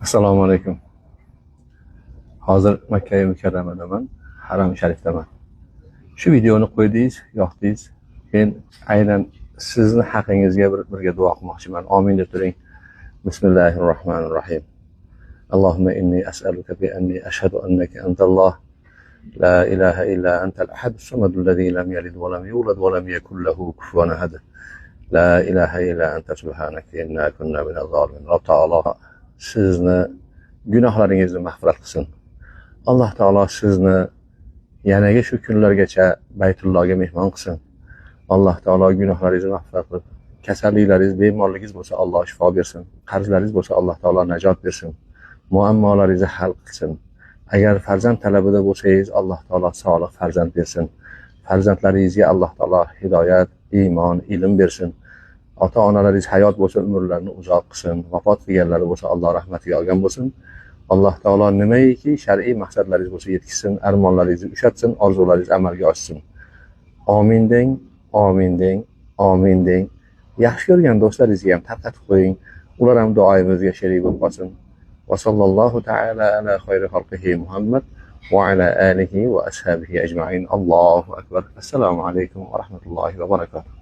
Assalomu alaykum. Hozir Makka Mukarramadaman, Haram Sharifdaman. Shu videoni qo'ydingiz, yoqdingiz. Men aynan sizni haqingizga birga duo qilmoqchiman. Amin deb turing. Bismillahirrohmanirrohim. Allohumma inni as'aluka bi anni ashhadu annaka antalloh la ilaha illa antal ahadus samadul ladzi lam yalid va lam yulad va lam yakul lahu kufuwan ahad. La ilaha illa anta subhanaka inna kunna minaz zolimin. Alloh taolo sizni gunohlaringizni mag'firat qilsin. Alloh taolo sizni yanaga shu kunlargacha Baytullohga mehmon qilsin. Alloh taolo gunohlaringizni mag'firat qilib, kasalliklaringiz, bemorligingiz bo'lsa, Alloh shifo bersin. Qarzlaringiz bo'lsa, Alloh taolo najot bersin. Muammolaringizni hal qilsin. Agar farzand talabida bo'lsangiz, Alloh taolo solih farzand bersin. Farzandlaringizga Alloh taolo hidoyat, iymon, ilm bersin. Ota onalaringiz hayot bo'lsa, umrlarini uzoq qilsin. Vafot qilganlari bo'lsa, Alloh rahmatiga olgan bo'lsin. Alloh taolo nimaiki shar'iy maqsadlaringiz bo'lsa yetkazsin, armonlaringizni ushatsin, orzularingiz amalga oshsin. Amin deng, amin deng, amin deng. Yaxshi ko'rgan do'stlaringizga ham tarqatib qo'ying. Ular ham duoyimizga sherik bo'lib qolsin. Va sallallohu ta'ala ala xayri xalqihi Muhammad va ala alihi va ashabihi ajma'in. Allohu akbar. Assalomu alaykum va rahmatullohi va barakatuh.